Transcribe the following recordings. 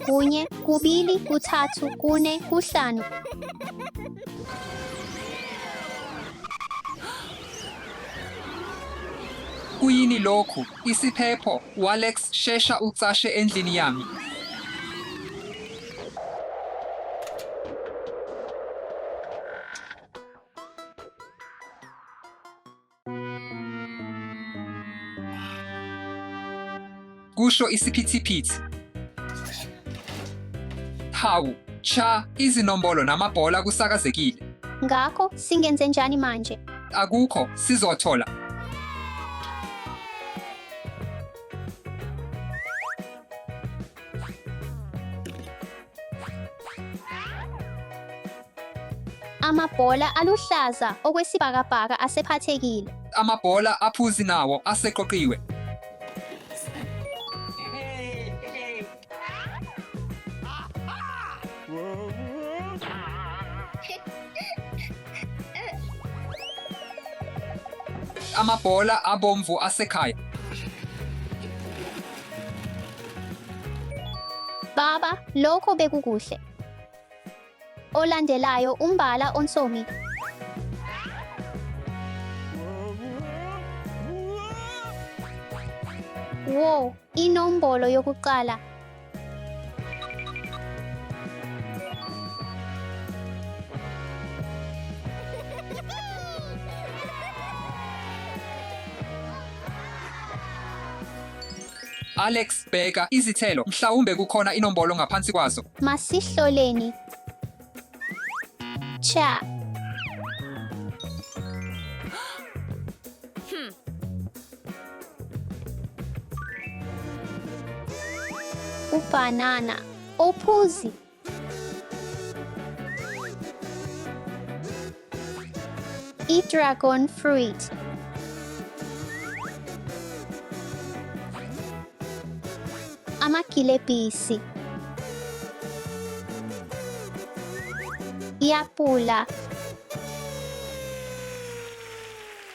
1, 2, 3, 4, 5. Kuyini lokhu? Isiphepho. Walex, shesha ucashe endlini yami. Kusho isiphithiphithi. Hawu, cha, izinombolo namabhola kusakazekile. Ngakho singenzenjani manje? Akukho, sizothola. Amabhola aluhlaza okwesibhakabhaka asephathekile. Amabhola aphuzi nawo aseqoqiwe. Amabhola abomvu asekhaya. Baba, lokho bekukuhle. Olandelayo umbala onsomi. Wo, inombolo yokuqala. Alex, bheka izithelo. Mhlawumbe kukhona inombolo ngaphansi kwazo. Masihloleni. Cha. Ubhanana ophuzi. I-dragon fruit. Amagilebhisi. Iapula.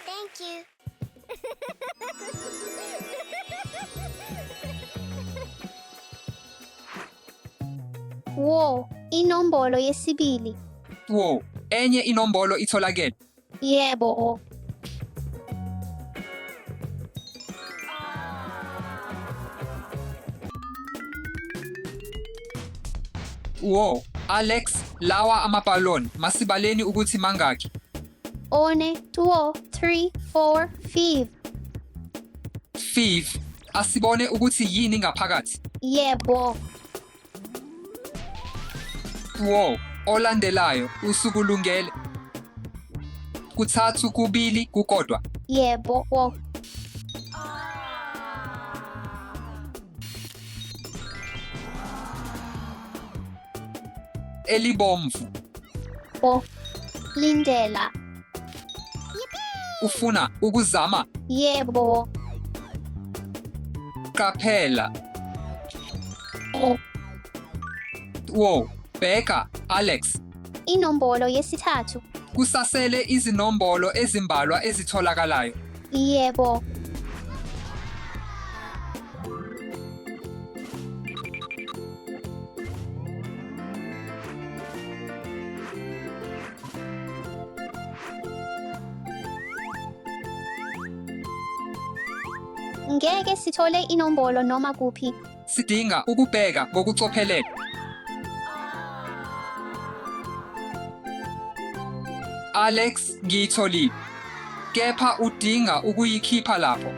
Thank you. Wo, inombolo yesibili. Wo, enye inombolo itholakele. Yebo. Wo, Alex, lawa amabhaloni. Masibaleni ukuthi mangaki. 1, 2, 3, 4, 5. 5. Asibone ukuthi yini ngaphakathi. Yebo. Wo, olandelayo usukulungele. 3, 2, 1. Yebo. Wo. Elibomvu. Wo. Lindela. Ufuna ukuzama? Yebo. Qaphela. Oh. Wo, bheka, Alex. Inombolo yesithathu. Kusasele izinombolo ezimbalwa ezitholakalayo. Yebo. Ngeke sithole inombolo noma kuphi. Sidinga ukubheka ngokucophelela. Alex, ngiyitholile. Kepha udinga ukuyikhipha lapho.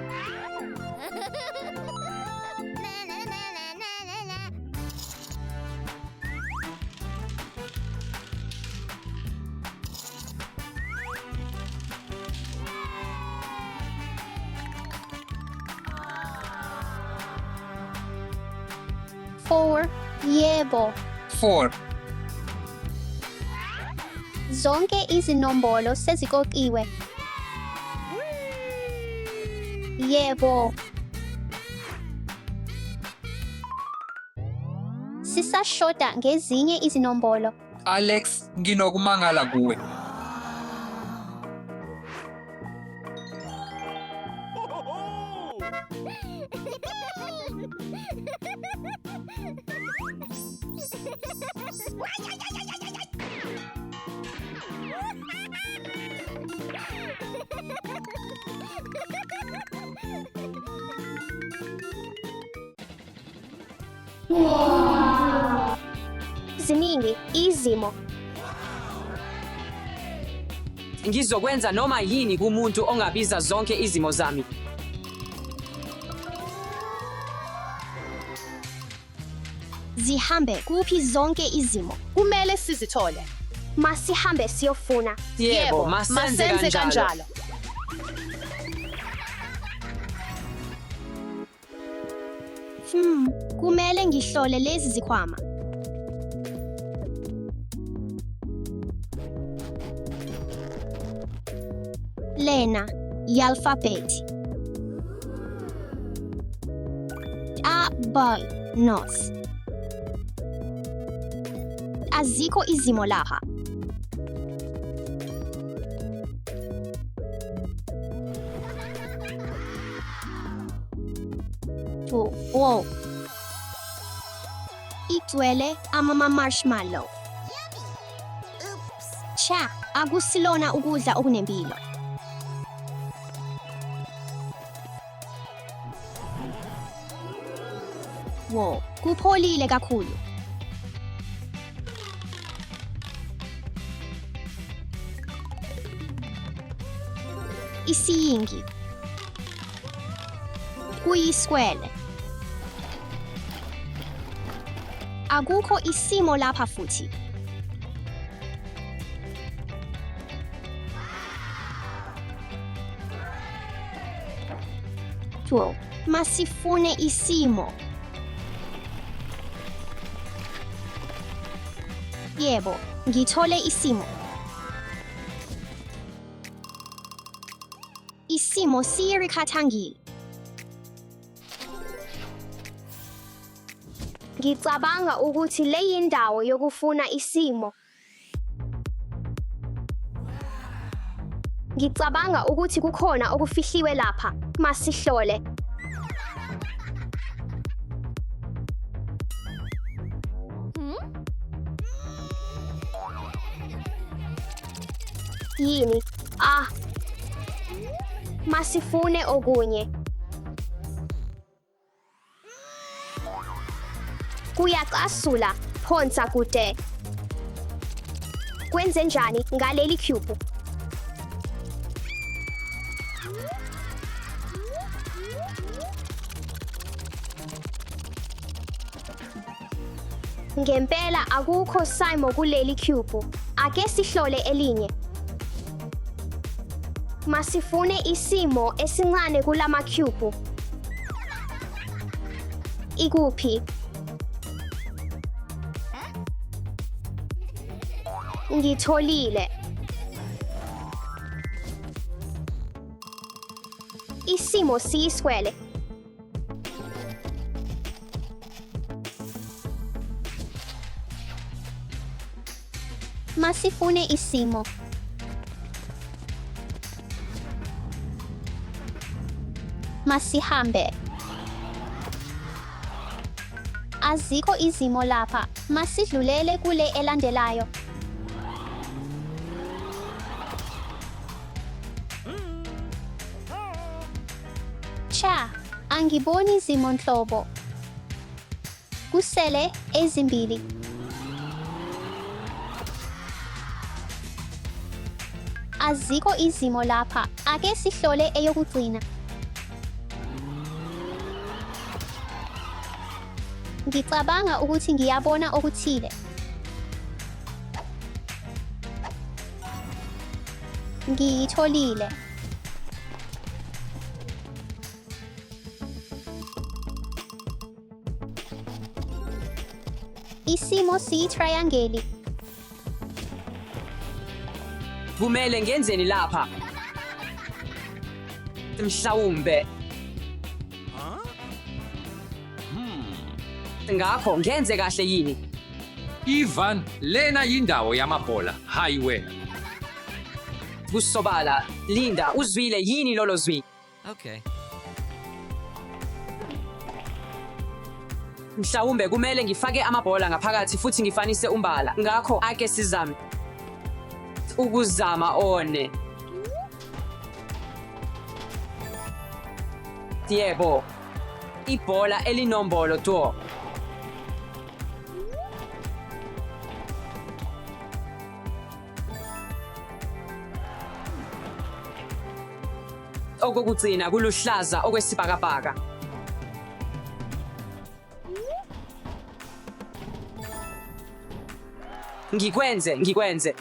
4. Yebo. 4. Zonke izinombolo sezikoqiwe. Yebo. Sisashoda ngezinye izinombolo. Alex, nginokumangala kuwe. Ziningi izimo. Ngizokwenza noma yini kumuntu ongabiza zonke izimo zami. Zihambe kuphi zonke izimo? Kumele sizithole. Masihambe siyofuna. Yebo, masenze kanjalo. Kumele ngihlole lezi zikhwama. Lena yi-alfabhethi. A, B, nos. Azikho izimo lapha. Oh, wow. Igcwele ama-marshmallow. Cha, akusilona ukudla okunempilo. Wo, kupholile kakhulu. Isiyingi. Kuyiskwele. Akukho isimo lapha futhi. Two, masifune isimo. Yebo, ngithole isimo. Isimo siyirikhathangile. Ngicabanga ukuthi le yindawo yokufuna isimo. Ngicabanga ukuthi kukhona okufihliwe lapha. Masihlole. Yini? Ah. Masifune okunye. Kuyacasula, phonsa kude. Kwenzenjani ngaleli cube? Ngempela akukho simo kuleli cube. Ake sihlole elinye. Masifune isimo esincane kulama cube. Ikuphi? Ngitholile. Isimo siyiskwele. Masifune isimo. Masihambe. Azikho izimo lapha. Masidlulele kule elandelayo. Cha, angiboni zimo nhlobo. Kusele ezimbili. Azikho izimo lapha. Ake sihlole eyokugcina. Ngicabanga ukuthi ngiyabona okuthile. Ngiyitholile. Isimo siyitrayangeli. Kumele ngenzeni lapha? Mhlawumbe. Ngakho ngenze kahle yini? Ivan, lena yindawo yamabhola, hayi wena. Kusobala, Linda, uzwile yini lolo zwi? Okay. Mhlawumbe kumele ngifake amabhola ngaphakathi futhi ngifanise umbala. Ngakho ake sizame. Ukuzama one. Yebo. Ibhola elinombolo 2. Okokugcina kuluhlaza okwesibhakabhaka. Ngikwenze, ngikwenze.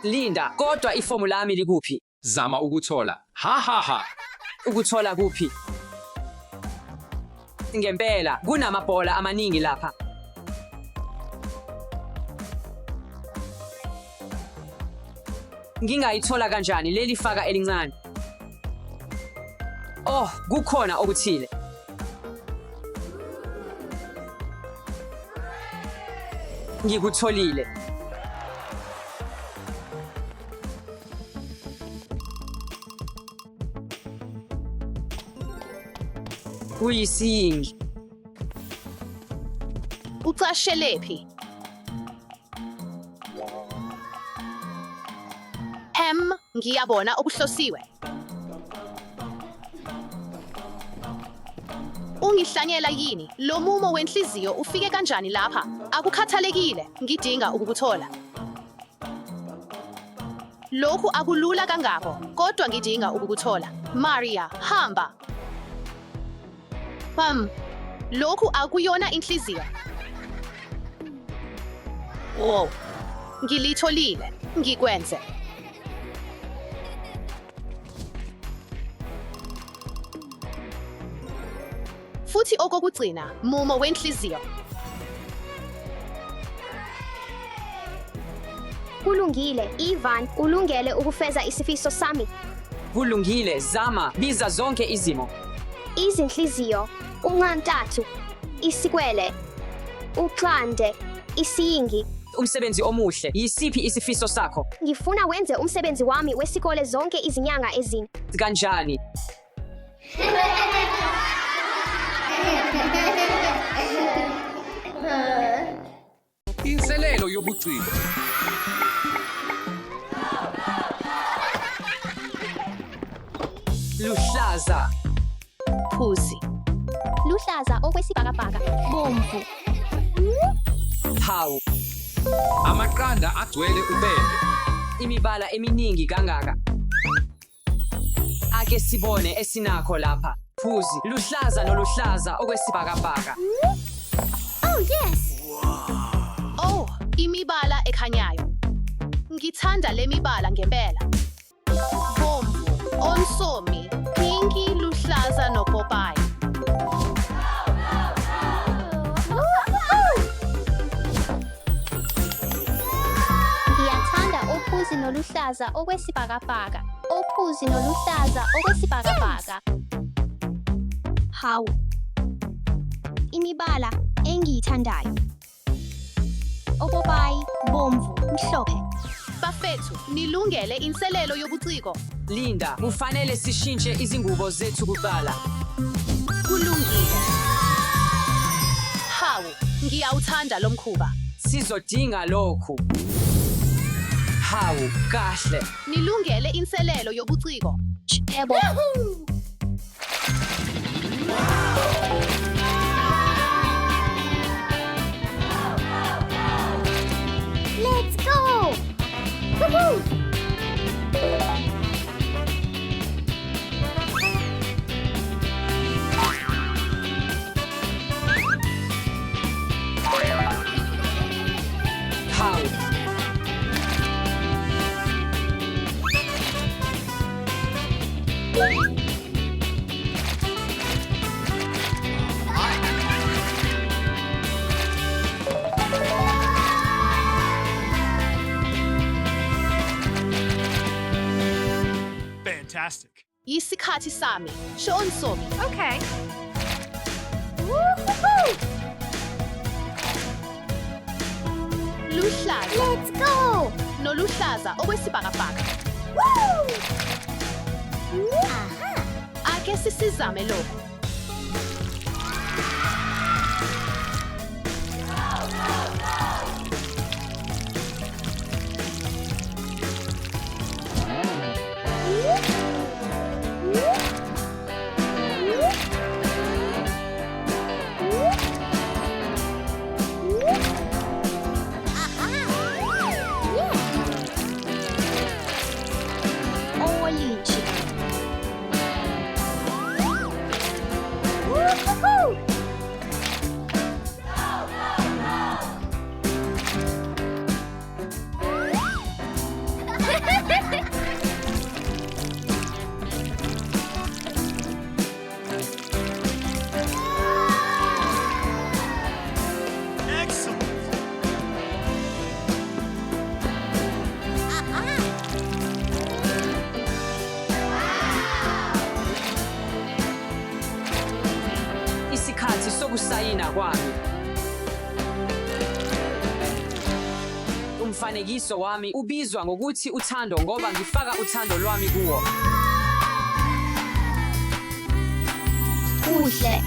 Linda, kodwa ifomu lami likuphi? Zama ukuthola. Ha ha ha. Ukuthola kuphi? Ngempela, kunamabhola amaningi lapha. Ngingayithola kanjani leli faka elincane? Oh, kukhona okuthile. Ngikutholile. Kuyisiyingi. Ucashelephi? Hem, ngiyabona okuhlosiwe. Ungihlanyela yini? Lo mumo wenhliziyo ufike kanjani lapha? Akukhathalekile, ngidinga ukukuthola. Lokhu akulula kangako, kodwa ngidinga ukukuthola. Maria, hamba. Lokhu akuyona inhliziyo. Wow. Ngilitholile. Ngikwenze. Futhi okokugcina, mumo wenhliziyo. Kulungile, Ivan, ulungele ukufeza isifiso sami. Kulungile, zama, biza zonke izimo. Izinhliziyo, unxantathu, isikwele, uxande, isiyingi. Umsebenzi omuhle. Yisiphi isifiso sakho? Ngifuna wenze umsebenzi wami wesikole zonke izinyanga ezine. Kanjani? Inselelo yobuciko. Luhlaza. Phuzi. Luhlaza okwesibhakabhaka. Bomvu. Hawu. Amaqanda agcwele ubende. Imibala eminingi kangaka. Ake sibone esinakho lapha. Phuzi, luhlaza noluhlaza okwesibhakabhaka. Oh yes! Oh, imibala ekhanyayo. Ngithanda le mibala ngempela. Bomvu, onsomi, pinki, luhlaza nopopayi. Ngiyathanda ophuzi noluhlaza okwesibhakabhaka. Ophuzi noluhlaza okwesibhakabhaka. Hawu. Imibala engiyithandayo. Opopayi, bomvu, mhlophe. Bafethu, nilungele inselelo yobuciko. Linda, kufanele sishintshe izingubo zethu kuqala. Kulungile. Hawu, ngiyawuthanda lo mkhuba. Sizodinga lokhu. Hawu, kahle. Nilungele inselelo yobuciko. Yebo. Let's go! Woohoo! Hawu. Fantastic. Yisikhathi sami. Shonsomi. Okay. Woohoo! Luhlaza Let's go! noluhlaza okwesibhakabhaka. Woo! Aha! Ake sisizame lokhu. Umfanekiso wami ubizwa ngokuthi uthando ngoba ngifaka uthando lwami kuwo. Kuhle.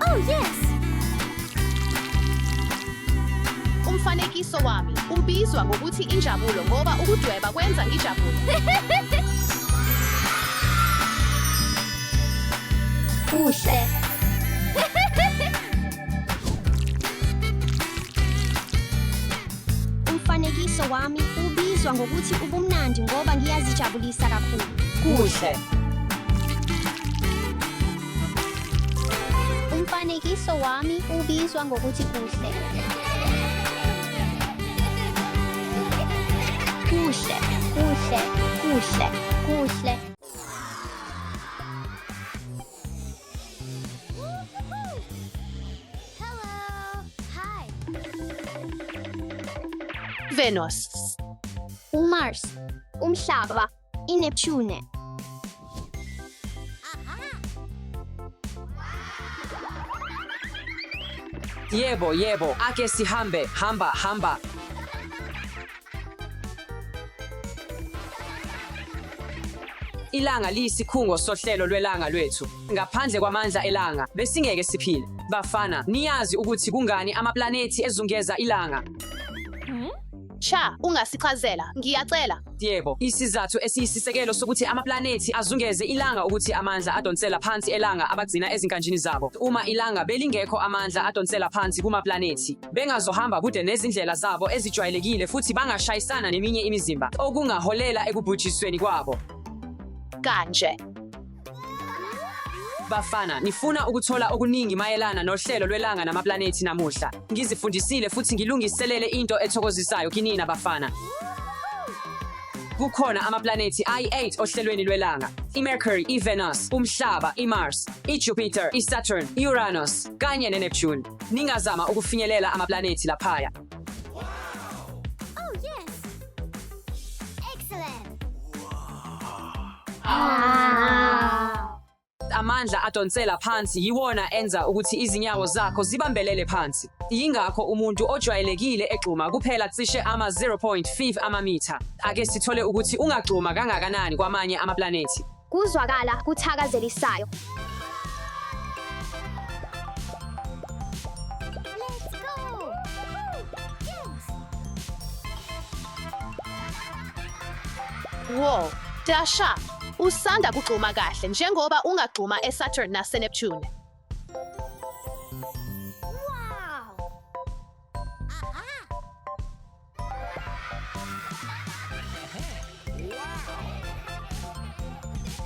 Oh yes. Umfanekiso wami ubizwa ngokuthi injabulo ngoba ukudweba kwenza ngijabule. Kuhle. Umfanekiso wami ubizwa ngokuthi ubumnandi ngoba ngiyazijabulisa kakhulu. Kuhle. Umfanekiso wami ubizwa ngokuthi kuhle. Kuhle, kuhle, kuhle, kuhle. Hello. Hi. Venus. uMars, Umhlaba. iNeptune. Yebo, yebo. Ake sihambe. Hamba, hamba. Ilanga liyisikhungo sohlelo lwelanga lwethu. Ngaphandle kwamandla elanga, besingeke siphile. Bafana, niyazi ukuthi kungani amaplanethi ezungeza ilanga? Cha, ungasichazela. Ngiyacela. Yebo, isizathu esiyisisekelo sokuthi amaplanethi azungeze ilanga ukuthi amandla adonsela phansi elanga abagcina ezinkanjini zabo. Uma ilanga belingekho amandla adonsela phansi kumaplanethi, bengazohamba kude nezindlela zabo ezijwayelekile futhi bangashayisana neminye imizimba, okungaholela ekubhujisweni kwabo. Kanje. Bafana, nifuna ukuthola okuningi mayelana nohlelo lwelanga namaplanethi namuhla. Ngizifundisile futhi ngilungiselele into ethokozisayo kinina bafana. Kukhona amaplanethi ayi-8 ohlelweni lwelanga. I-Mercury, i-Venus, umhlaba, i-Mars, i-Jupiter, i-Saturn, i-Uranus kanye ne-Neptune. Ningazama ukufinyelela amaplanethi laphaya. Oh yes. Excellent. Amandla adonsela phansi yiwona enza ukuthi izinyawo zakho zibambelele phansi. Yingakho umuntu ojwayelekile egxuma kuphela cishe ama-0.5 amamitha. Ake sithole ukuthi ungagxuma kangakanani kwamanye amaplanethi. Kuzwakala kuthakazelisayo. Let's go. Yes. Wo, Dasha. Usanda kugxuma kahle njengoba ungagxuma eSaturn naseNeptune. Wow. Aha.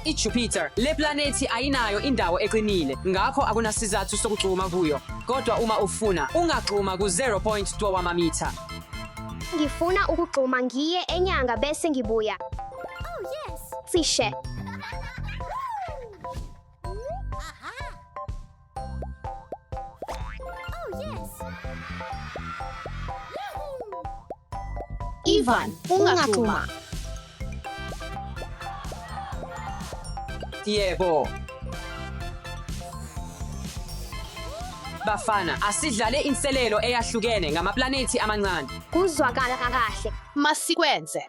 I-Jupiter, le planethi ayinayo indawo eqinile, ngakho akunasizathu sokugxuma kuyo. Kodwa uma ufuna, ungagxuma ku-0.2 wamamitha. Ngifuna ukugxuma ngiye enyanga bese ngibuya. Oh yes. Cishe. Aha. Oh yes. Ivan, ungagxuma. Yebo. Bafana, asidlale inselelo eyahlukene ngamaplanethi amancane. Kuzwakala kahle. Masikwenze.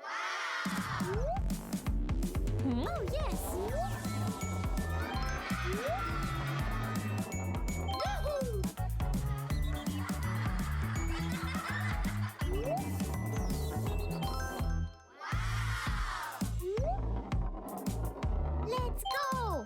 Oh yes. Let's go.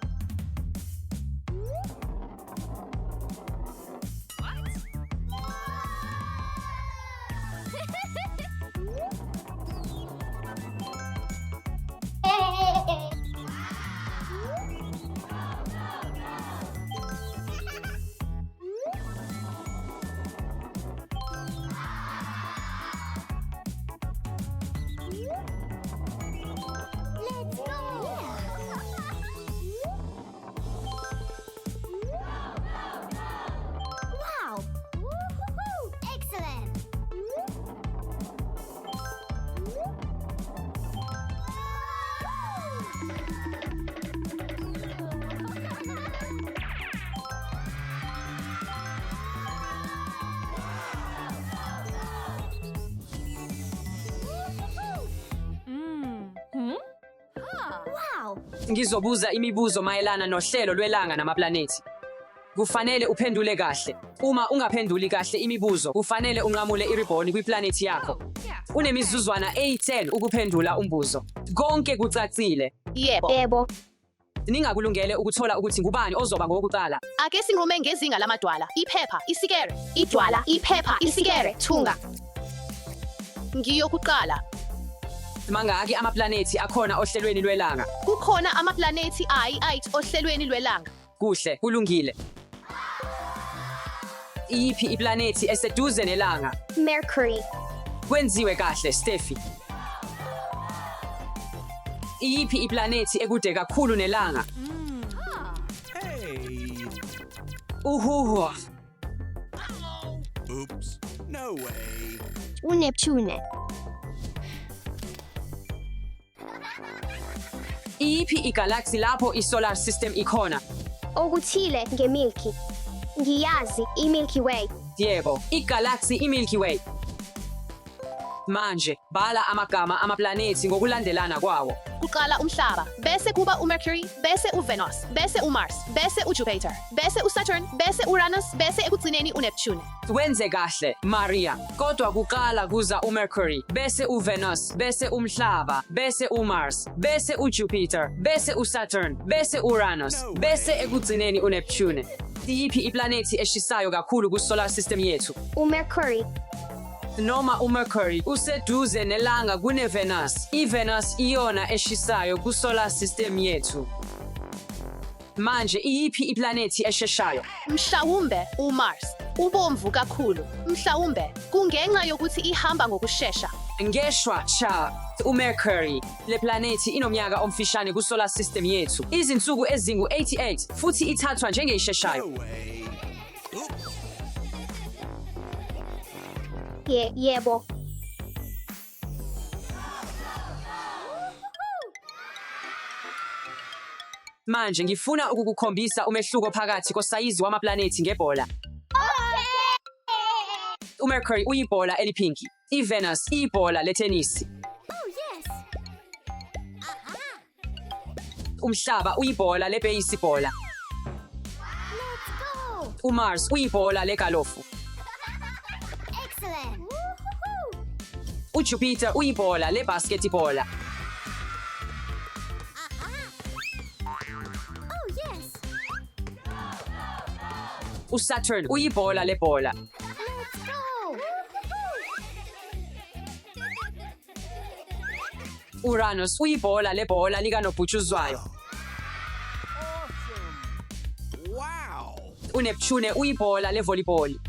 Ngizobuza imibuzo mayelana nohlelo lwelanga namaplanethi. Kufanele uphendule kahle. Uma ungaphenduli kahle imibuzo, kufanele unqamule iribhoni kwiplanethi yakho. Unemizuzwana eyi-10 ukuphendula umbuzo. Konke kucacile. Yebo. Yebo. Ningakulungele ukuthola ukuthi ngubani ozoba ngowokuqala. Ake sinqume ngezinga lamadwala. Iphepha, isikere. Idwala, iphepha, isikere, thunga. Ngiyokuqala. Mangaki amaplanethi akhona ohlelweni lwelanga? Kukhona amaplanethi ayi-8 ohlelweni lwelanga. Kuhle, kulungile. Iyiphi iplanethi eseduze nelanga? Mercury. Kwenziwe kahle, Steffi. Iyiphi iplanethi ekude kakhulu nelanga? Hey! Uhuhu. Oops. No way. UNeptune. Iyiphi igalaxy lapho i-solar system ikhona? Okuthile ngemilky. Ngiyazi iMilky Way. Yebo, igalaxy iMilky Way. Manje, bhala amagama amaplanethi ngokulandelana kwawo. Kuqala umhlaba, bese kuba uMercury, bese uVenus, bese uMars, bese uJupiter, bese uSaturn, bese Uranus, bese ekugcineni uNeptune. Wenze kahle, Maria. Kodwa kuqala kuza uMercury, bese uVenus, bese umhlaba, bese uMars, bese uJupiter, bese uSaturn, bese Uranus, No bese way. ekugcineni uNeptune. Iyiphi iplanethi eshisayo kakhulu ku-solar system yethu? UMercury. Noma uMercury useduze nelanga kuneVenus. IVenus iyona eshisayo ku-solar system yethu. Manje iyiphi iplanethi esheshayo? Mhlawumbe uMars ubomvu kakhulu. Mhlawumbe kungenxa yokuthi ihamba ngokushesha. Ngeshwa cha uMercury. Le planethi inomnyaka omfishane ku-solar system yethu, izinsuku ezingu-88 futhi ithathwa njengesheshayo. No way. Oops. Ye yebo. Manje ngifuna ukukukhombisa umehluko phakathi kosayizi wamaplanethi ngebhola. UMercury uyibhola eliphinki, iVenus iyibhola lethenisi. Umhlaba uyibhola lebheyisibhola. UMars uyibhola legalofu. UJupiter uyibhola lebasketibhola. USaturn uyibhola lebhola. Uranus uyibhola lebhola likanobhutshuzwayo. Wow. UNeptune uyibhola levolibholi.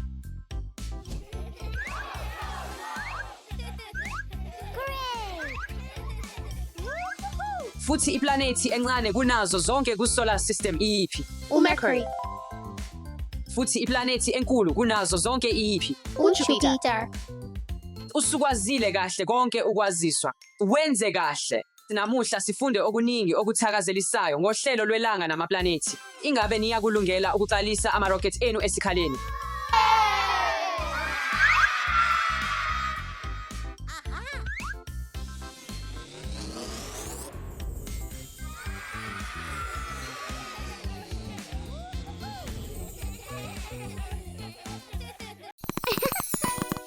Futhi iplanethi encane kunazo zonke ku-solar system iyiphi? UMercury, Futhi iplanethi enkulu kunazo zonke iyiphi? uJupiter. UJupiter. Usukwazile kahle konke ukwaziswa. Wenze kahle. Namuhla sifunde okuningi okuthakazelisayo ngohlelo lwelanga namaplanethi. Ingabe niyakulungela ukuqalisa amarokethi enu esikhaleni?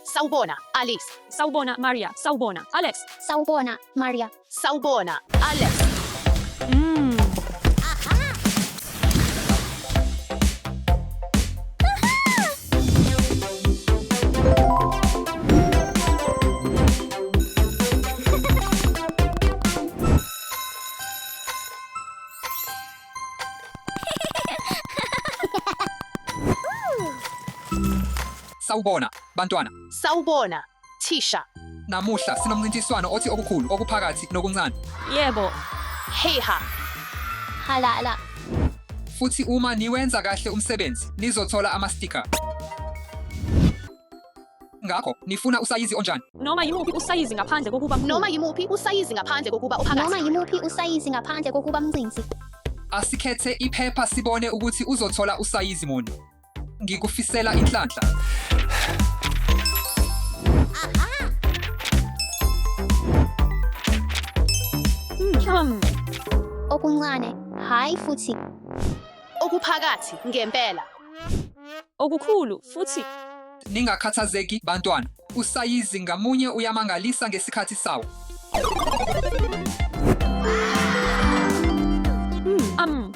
Sawubona, Alice. Sawubona, Maria. Sawubona, Alex. Sawubona, Maria. Sawubona, Alex. Sawubona, bantwana. Sawubona, Tisha. Namuhla sinomncintiswano othi okukhulu, okuphakathi nokuncane. Yebo. Heha. Halala. Futhi uma niwenza kahle umsebenzi, nizothola ama-sticker. Ngakho, nifuna usayizi onjani? Noma yimuphi usayizi ngaphandle kokuba mkhulu. Noma yimuphi usayizi ngaphandle kokuba Noma uphakathi. yimuphi usayizi ngaphandle kokuba mncinci. Asikhethe iphepha sibone ukuthi uzothola usayizi muni. Ngikufisela inhlanhla. Hmm. Okuncane. Hhayi futhi. Okuphakathi ngempela. Okukhulu futhi. Ningakhathazeki bantwana. Usayizi ngamunye uyamangalisa ngesikhathi sawo.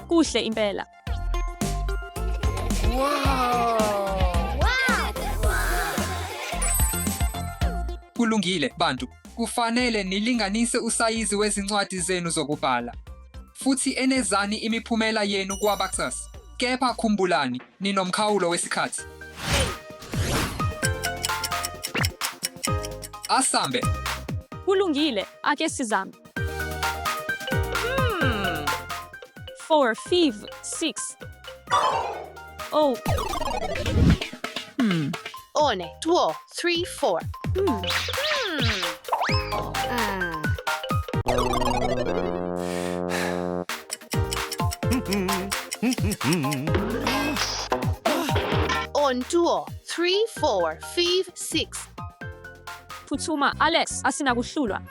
Kuhle impela. Kulungile bantu. Kufanele nilinganise usayizi wezincwadi zenu zokubhala. Futhi enezani imiphumela yenu kwabaxas. Kepha khumbulani, ninomkhawulo wesikhathi. Asambe. Kulungile, ake sizame. 4, 5, 6. Oh, 1, 2, 3, 4. 1, 2, 3, 4, 5, 6. Phuthuma, Alex, asinakuhlulwa.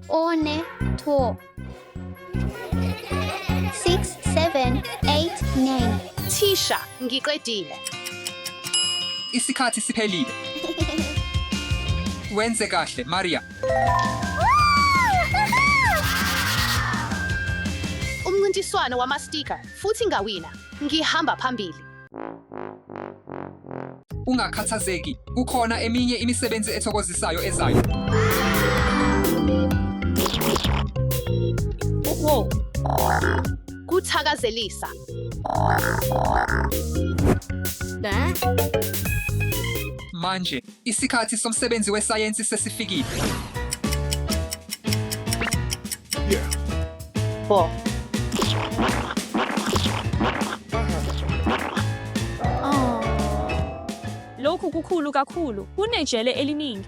1, 2. 6, 7, 8, 9. Thisha, ngiqedile. Isikhathi siphelile. Wenze kahle, Maria. Umncintiswano wama-sticker futhi ngawina. Ngihamba phambili. Ungakhathazeki, kukhona eminye imisebenzi ethokozisayo ezayo. Wow, Kuthakazelisa. Manje, isikhathi somsebenzi wesayensi sesifikile. Bo. Lokhu kukhulu kakhulu. Kunejele eliningi.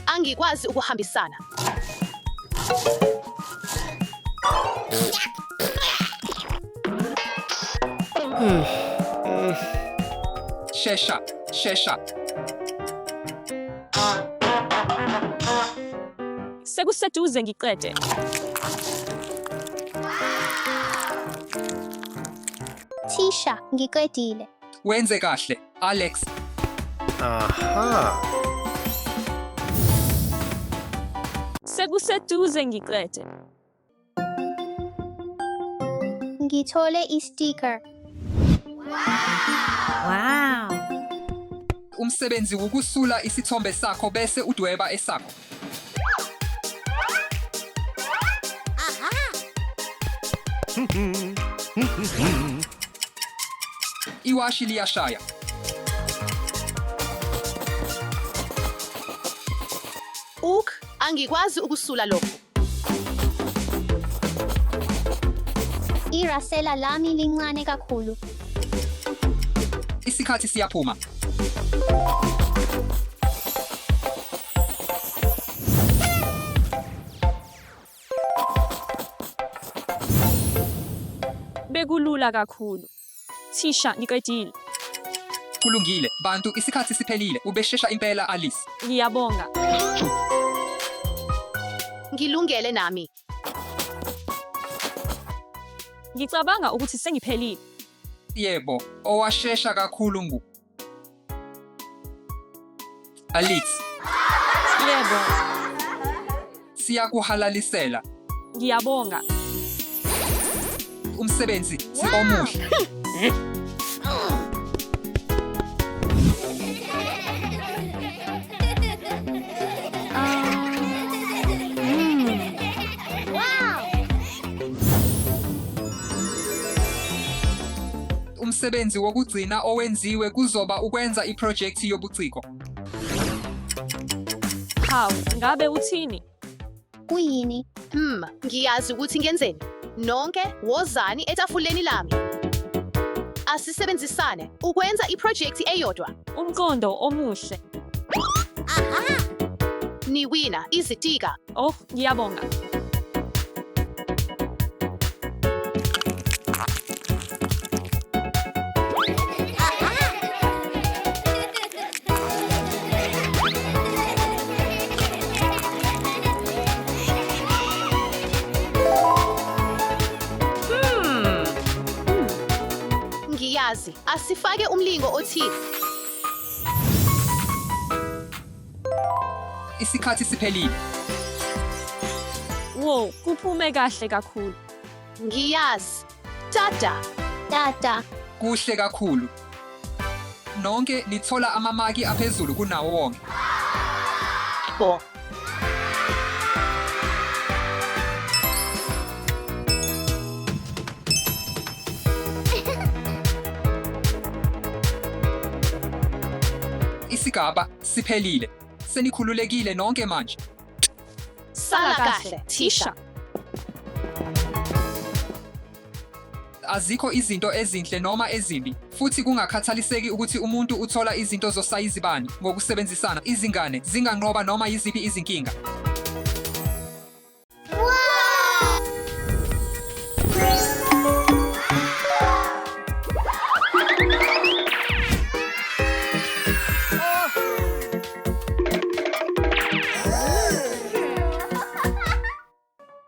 Angikwazi ukuhambisana. Shesha, shesha. Sekuseduze ngiqede. Thisha, ngiqedile. Wenze kahle, Alex. Sekuseduze ngiqede. Ngithole i-sticker. Umsebenzi wukusula isithombe sakho bese udweba esakho. Iwashi liyashaya. Uk, angikwazi ukusula lokhu. Irasela lami lincane kakhulu. Isikhathi siyaphuma. Bekulula kakhulu. Thisha, ngiqedile. Kulungile, bantu, isikhathi siphelile. Ubeshesha impela, Alice. Ngiyabonga. Ngilungele nami. Ngicabanga ukuthi sengiphelile. Yebo, owashesha kakhulu ngu Alice. Yebo, Siyakuhalalisela. ngiyabonga. Umsebenzi omuhle. Umsebenzi wokugcina owenziwe kuzoba ukwenza iprojekthi yobuciko. Hawu, ngabe uthini? Kuyini? Ngiyazi ukuthi ngenzeni. Nonke wozani etafuleni lami. Asisebenzisane ukwenza iprojekthi eyodwa. Umqondo omuhle. Niwina izitika. Oh, ngiyabonga. Ngiyazi, asifake umlingo othile. Isikhathi siphelile. Wo, kuphume kahle kakhulu. Ngiyazi. Tata. Tata. Kuhle kakhulu. Nonke nithola amamaki aphezulu kunawo wonke. Bo. Isigaba siphelile. Senikhululekile nonke manje. Sala kahle, thisha. Azikho izinto ezinhle noma ezimbi, futhi kungakhathaliseki ukuthi umuntu uthola izinto zosayizi bani, ngokusebenzisana izingane zinganqoba noma yiziphi izinkinga.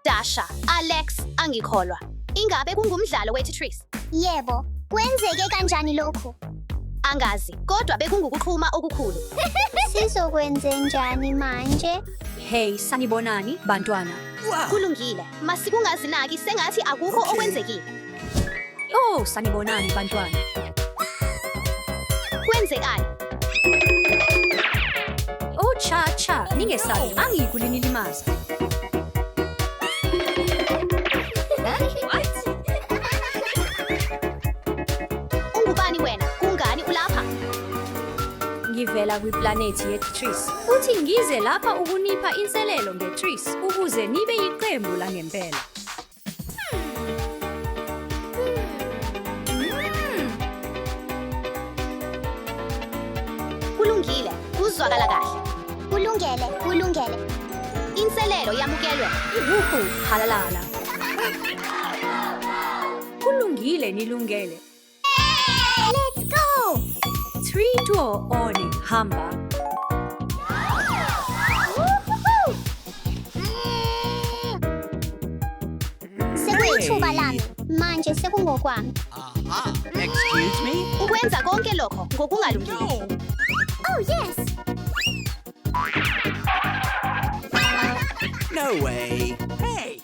Dasha, Alex, angikholwa. Ingabe kungumdlalo weTetris? Yebo, kwenzeke kanjani lokhu? Angazi, kodwa bekungukuqhuma okukhulu. Sizokwenzenjani manje? Hey, sanibonani bantwana. Kulungile. Masikungazinaki sengathi akukho okwenzekile. Oh, sanibonani bantwana. Kwenzekani? Oh, cha cha, ningesabi, angiyikulinilimaza. Ungubani wena? Kungani ulapha? Ngivela kwiplanethi yeTris futhi ngize lapha ukunipha inselelo ngeTris ukuze nibe yiqembu langempela. Kulungile. Kuzwakala kahle. Kulungele, kulungele. Inselelo yamukelwe. Iwuhu, halalala. Kulungile, nilungele. Let's go! 3 2 1 hamba. Sekuyithuba lami. Manje sekungokwami. Aha. Excuse me? Ukwenza konke lokho ngokungalungile. Oh yes! No way. Hey.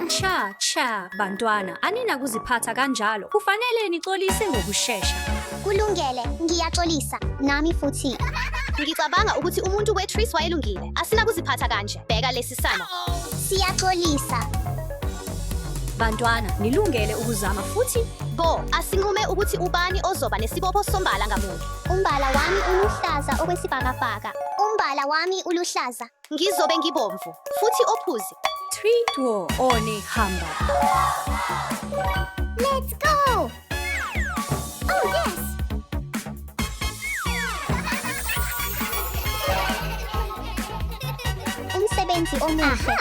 Cha cha bantwana, aninakuziphatha kanjalo. Kufanele nixolise ngokushesha. Kulungele, ngiyaxolisa. Nami futhi. Ngicabanga ukuthi umuntu weTris wayelungile. Asinakuziphatha kanje. Bheka lesi simo. Siyaxolisa. Bantwana, nilungele ukuzama futhi? Bo, asinqume ukuthi ubani ozoba nesibopho sombala ngamunye. Umbala wami uluhlaza okwesibhakabhaka. Umbala wami uluhlaza. Ngizobe ngibomvu futhi ophuzi. 3 2 1 hamba. Let's go! Oh yes! Umsebenzi omuhle.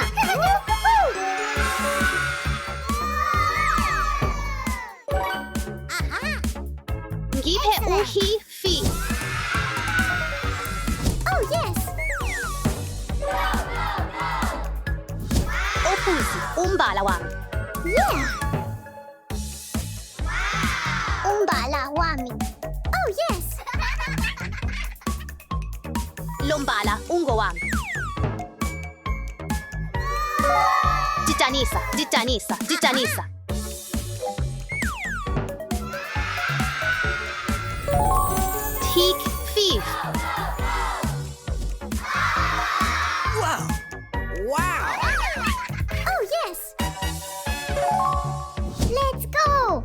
Ngiphe uhi fi. Oh yes! Ophuzi umbala wami. Yeah! Umbala wami. Oh yes! Lombala ungowami. Didanisa, didanisa, didanisa. Tik 5. Wow. Wow. Oh yes! Let's go!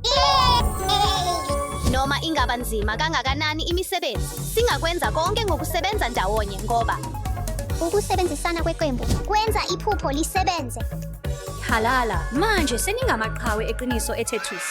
Yay! Noma ingaba nzima kangakanani imisebenzi, singakwenza konke ngokusebenza ndawonye ngoba Ukusebenzisana kweqembu kwenza iphupho lisebenze. Halala, manje seningamaqhawe eqiniso eTetris.